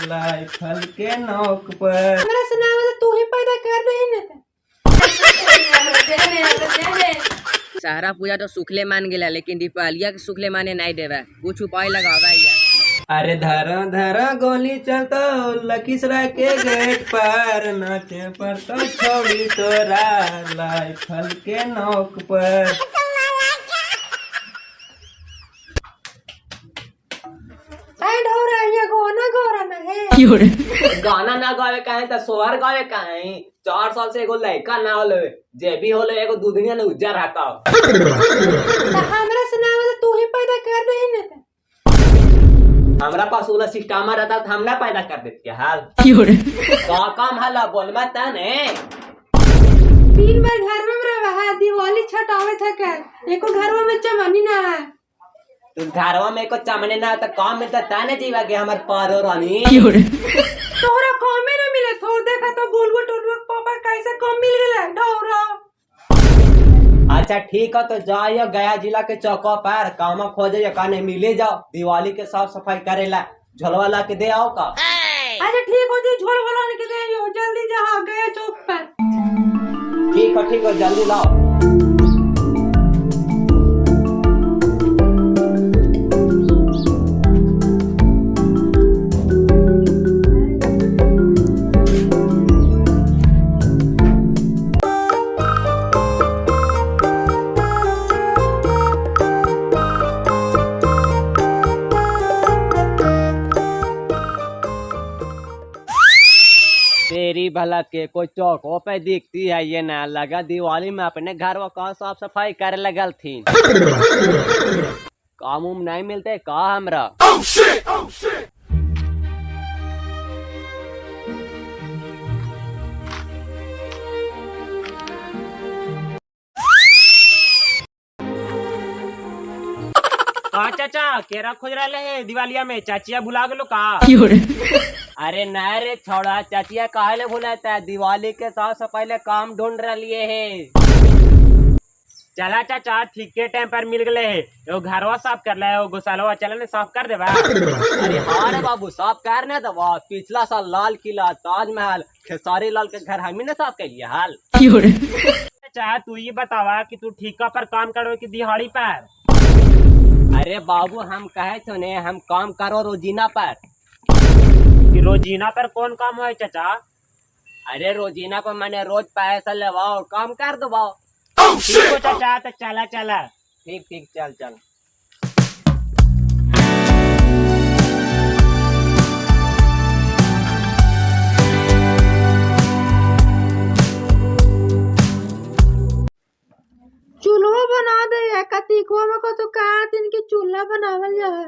Rifle के नोक पर। हमरा सुनावा तो तू ही पैदा कर दही न त। दशहरा पूजा तो सुखले मान गेला, लेकिन दीपावलिया के सुखले माने नहीं देवे, कुछ उपाय लगावा यार। अरे धरा धरा गोली चलतो लखीसराय के गेट पर, नाचे पर तो छोड़ी तोरा राइफल के नोक पर। ऐ ढोरा ये गोना गोरा ना है। गाना ना गावे काहे त सोहर गावे काहे? 4 साल से एगो लड़का ना होले, जे भी होले एगो दुधनिया ने उज्जर रहता। त हमरा सुनावा तो तू ही पैदा कर दही न त। हमरा पास वाला सिस्टम रहता त हम ना पैदा कर देती हाल। का काम हला बोलमा त ने? 3 बार घर में रहा है, दिवाली छठ आवे था कर एको घरवा में चमनी ना है। तू घरवा में एको चमने ना त काम मिलता त ने जीवा के हमर पारो रानी। तोहरा कामे ना मिले थो, देखा तो गोलगो टोलगो पापा कैसे कम मिल गेला ढोरा। अच्छा ठीक है तो जाइयो गया जिला के चौका पर कामा खोजे या काने मिले जाओ, दिवाली के साफ सफाई करेला झोलवा ला के दे आओ का। अच्छा ठीक हो जी, झोल वाला के दे आइयो, जल्दी जा गया चौक पर। ठीक है जल्दी लाओ। तेरी भला के कोई चौकों पे दिखती है ये ना लगा दिवाली में अपने घर वो कौन साफ सफाई करे लगल थी। काम उम नहीं मिलते का हमरा? का चाचा केरा खोज रहे है दिवालिया में? चाचिया भुला गेलो का? अरे ना रे छोड़ा, चाचिया काहे ले भुलाता है, दिवाली के साफ सफाई ले काम ढूंढ रही है। चला चाचा ठीक के टाइम पर मिल गए है, एगो घरवा साफ कर ले, एगो गोसालवा चला ने साफ कर देबा। अरे हाँ रे बाबू साफ कर ने दबा, पिछला साल लाल किला ताजमहल खेसारी लाल के घर हम ही ने साफ कर लिया हाल। चाचा तू ये बतावा कि तू ठेका पर काम करो कि दिहाड़ी पर? अरे बाबू हम कहे सुने हम काम करो रोजीना पर। कि रोजीना पर कौन काम है चाचा? अरे रोजीना पर मैंने रोज पैसा लेवाओ और काम कर दो। ठीक हो चाचा तो चला चला। ठीक ठीक चल चल। चूल्हा बना दे या कतिकवा में को तो का दिन के चूल्हा बनावल जा है।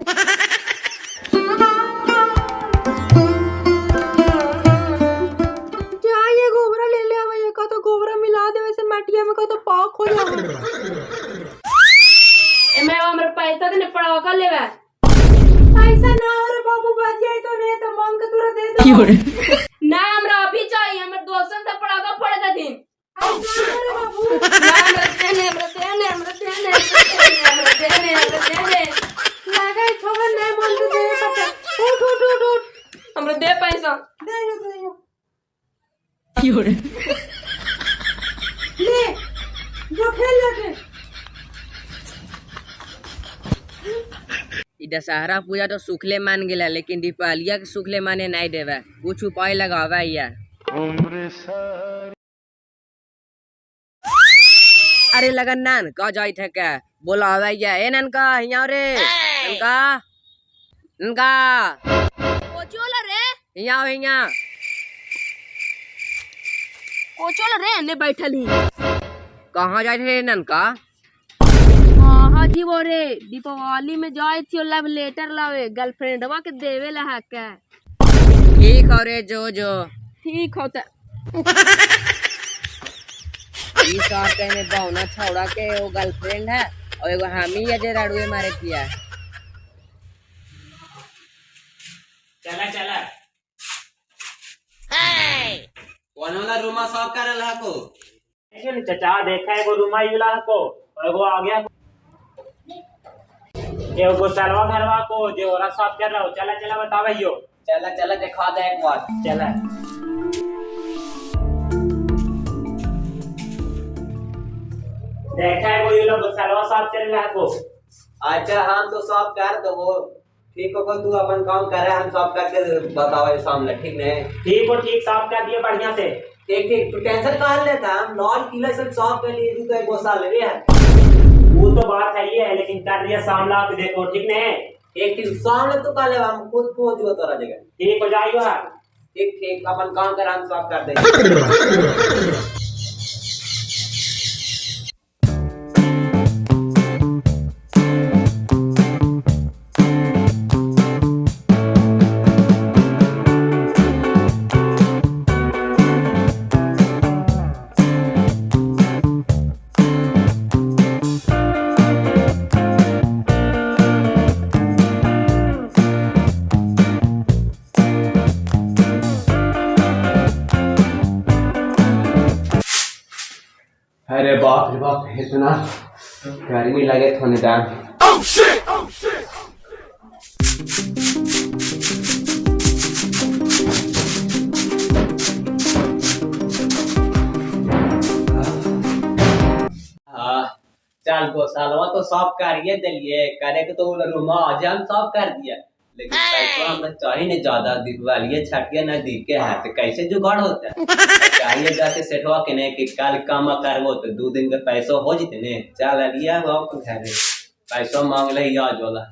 जा ये गोबरा ले ले आवा, ये का तो गोबरा मिला दे वैसे मटिया में का तो पाक हो जा। एमे हमरा पैसा देने पड़वा कर लेवा। पैसा ना हो रे बाबू बच जाए तो रे तो मांग के तुरा दे दो। ना हमरा अभी चाहिए, हमर दोस्तन से पड़ाका फोड़े देथिन। अरे बाबू ना हमरा देने, हमरा देने, हमरा देने, हमरा देने, हमरा देने। लगा छोड़ नहीं मन तो दे पता। उठ उठ उठ उठ हमरा दे पैसा। दे दो दे दो। ले जो खेल जाके। ई दशहरा पूजा तो सुखले मान गेला, लेकिन दीपावलिया के सुखले माने नहीं देवे, कुछ उपाय लगावा यार। अरे लगन नान का जाइत है क्या बोला या ए ननका हियां रे ननका ननका कोचोला रे हियां हियां कोचोला रे ने बैठल ही। कहाँ जाइत है ननका? कहाँ थी वो रे दीपावली में जाए थी लव लेटर लावे गर्लफ्रेंडवा के देवे ला है का। ठीक हो रे जो जो ठीक हो त। ई साल के में बौना छौड़ा के एगो गर्लफ्रेंड है और एगो हामी है जे रड़ुए मारे किया। चला चला। कौन वाला रूमा साफ करल हको? चाचा देखा एगो रूमा यूला हको और एगो आ गया एगो गोसालवा घरवा को जो ओरा साफ कर रहा हो। चला चला बतावइयो। चला चला दिखा दे एक बार। चला। देखा है वो ये लोग गोसालवा साफ करे ला को। अच्छा हम तो साफ कर दो, ठीक हो तू अपन काम करे, हम साफ करके बताओ सामने, ठीक ने? ठीक हो ठीक, साफ कर दिए बढ़िया से। ठीक ठीक, तू टेंशन काहे लेता, हम लाल किला सब साफ कर लिए, तू तो एक गोसाल रे है। वो तो बात है ही है, लेकिन कर दिया सामला के देखो, ठीक ने? ठीक ठीक, सामने तो काले हम खुद पहुंच जो तोरा जगह। ठीक हो जाइयो हां। ठीक ठीक, अपन काम कर, हम साफ कर देंगे। अरे बाप रे बाप, इतना गर्मी लगे थोने दाम। हाँ चल गोसालवा तो साफ करिए दिलिए, करे के तो रूमा आज हम साफ कर दिया, लेकिन पैसा हमरा चाहिए नहीं ज्यादा, दीपावली छठिया ना दी के है तो कैसे जुगाड़ होता है। चाहिए जाके सेठवा के नहीं कि कल काम करबो तो 2 दिन के पैसा हो जीते ने। चल अलिया बाप के घरे पैसा मांग ले आज वाला।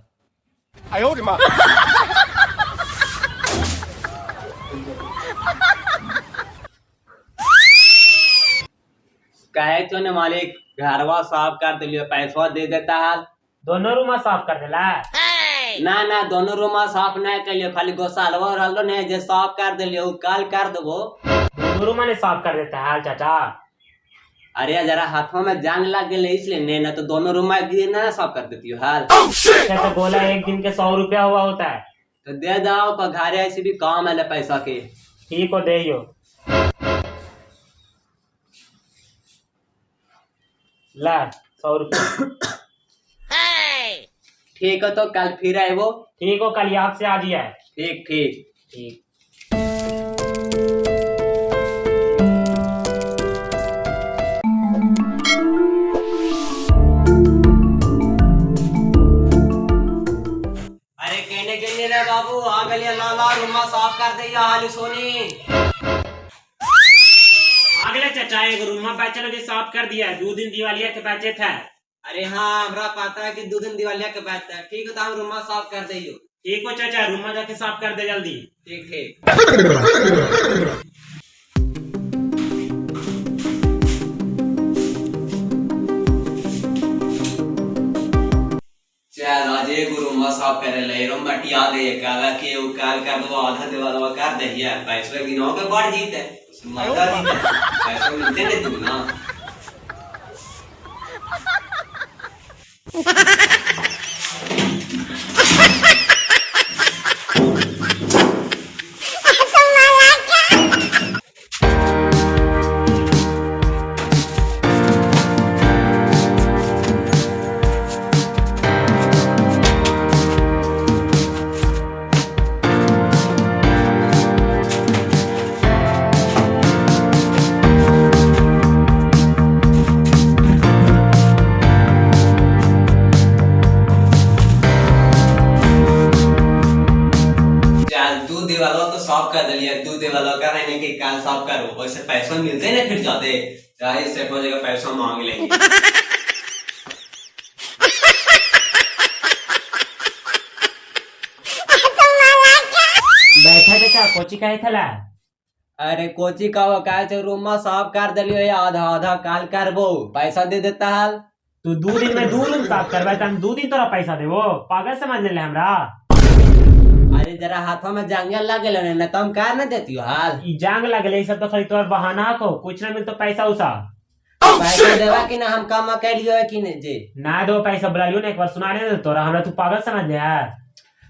कहे तो ने मालिक घरवा साफ कर दिलियो, पैसा दे देता है। दोनों रूम साफ कर देला? ना ना, दोनों रूम साफ नहीं करियो, खाली गोसालवा रहलो ने जे साफ कर दिलियो, कल कर देबो। दोनों रूम ने साफ कर देता है चाचा। अरे जरा हाथों में जंग लग गेले इसलिए ने, ना तो दोनों रूम में ना साफ कर देती हो हाल। अच्छा तो बोला एक दिन के 100 रुपया हुआ होता है, तो दे दाओ का घरे ऐसे भी काम है पैसा के। ठीक हो दे ला 100 रुपया। ठीक है तो कल फिर आए वो। ठीक हो, कल याद से आ जाए। ठीक ठीक ठीक। अरे कहने के लिए रे बाबू आ गलिया लाला रूमा साफ कर दे हाली सोनी। अगले चाचा एक रूमा बचल के साफ कर दिया है, 2 दिन दिवालिया के बचे थे। अरे हाँ हमरा पता है कि 2 दिन दिवालिया के बचता है। ठीक है तो हम रूमा साफ कर दियो। ठीक हो चाचा, रूमा जाके साफ कर दे जल्दी। ठीक ठीक। चल आज एक रूमा साफ करे ले, रूम बटिया दे काला के वो काल कर दो, आधा देवालवा कर दे यार, पैसे एक दिन हो के बढ़ जीते, मजा जीते, पैसे मिलते नहीं तू ना। साफ कर दिलिया, 2 देवालों का रहने के काल साफ करो, वैसे पैसा मिलते ना फिर जाते, चाहे सेठ हो जाएगा पैसा मांग लेंगे। बैठा चाचा कोची काहे थला? अरे कोची का वो काल से रूमा साफ कर दिलियो, आधा आधा काल करबो, पैसा दे देता हाल। तू 2 दिन में 2 रूम साफ करबा त हम 2 दिन तोरा पैसा देबो, पागल समझ ले हमरा। अरे जरा हाथों में जंगल लगे ना तो हम कर ना देती हो हाल। ई जंग लगले ई सब तो खाली तोर बहाना को, कुछ ना मिल तो पैसा उसा। पैसा देवा कि ना हम काम कर लियो है कि नहीं जी? ना दो पैसा, बुला लियो ना एक बार सुनाने दे तोरा, हमरा तू पागल समझ ले यार।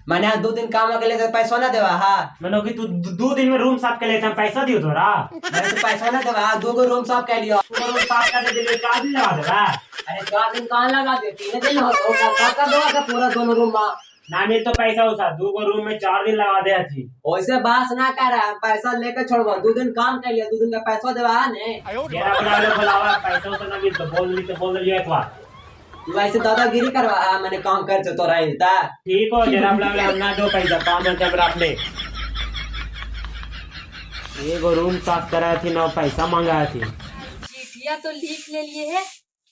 माने 2 दिन काम के लिए तो पैसा ना देवा। हाँ मानो कि तू 2 दिन में रूम साफ कर लेता, हम पैसा दियो तोरा। मैं तो पैसा ना देवा, 2 गो रूम साफ कर लियो। 2 रूम साफ कर दे दे, 4 दिन लगा देवा। अरे 4 दिन कहाँ लगा दे, 3 दिन हो तो साफ कर दो पूरा दोनों रूम में। ना मिल तो पैसा उसा, दू गो रूम में 4 दिन लगा दे हथी। वैसे बात ना कर, हम पैसा लेके छोड़बो, 2 दिन काम कर लिया, 2 दिन का पैसा देवा ने। जरा अपना लोग बुलावा, पैसा उसा ना मिल तो बोल दी तो बोल दियो एक बार। तू ऐसे दादागिरी करवा है, मैंने काम कर तो रही था। ठीक हो, जरा अपना हम ना दो पैसा, काम है हमरा अपने। एगो रूम साफ करा थी ना पैसा मांगा थी। चिट्ठिया तो लिख ले लिए है,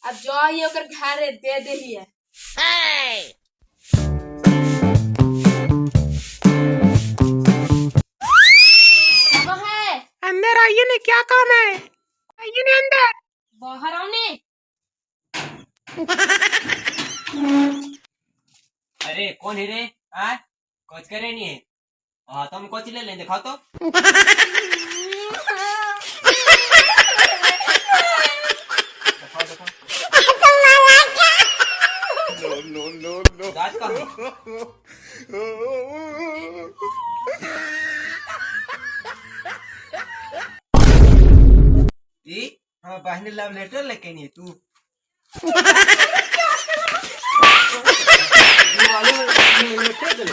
अब जो ही ओकर घरे दे दे ही है। वो है अंदर आइए ने, क्या काम है? आइए ने अंदर। बाहर आओ ने। अरे कौन है रे? आ कुछ करे नहीं है। हाँ तुम कुछ ले लें, दिखाओ तो। दिखाओ, दिखाओ। दांत कहाँ है? जी, हाँ, बहन लव लेटर लेके नहीं तू। दिवाली में लेटर दे।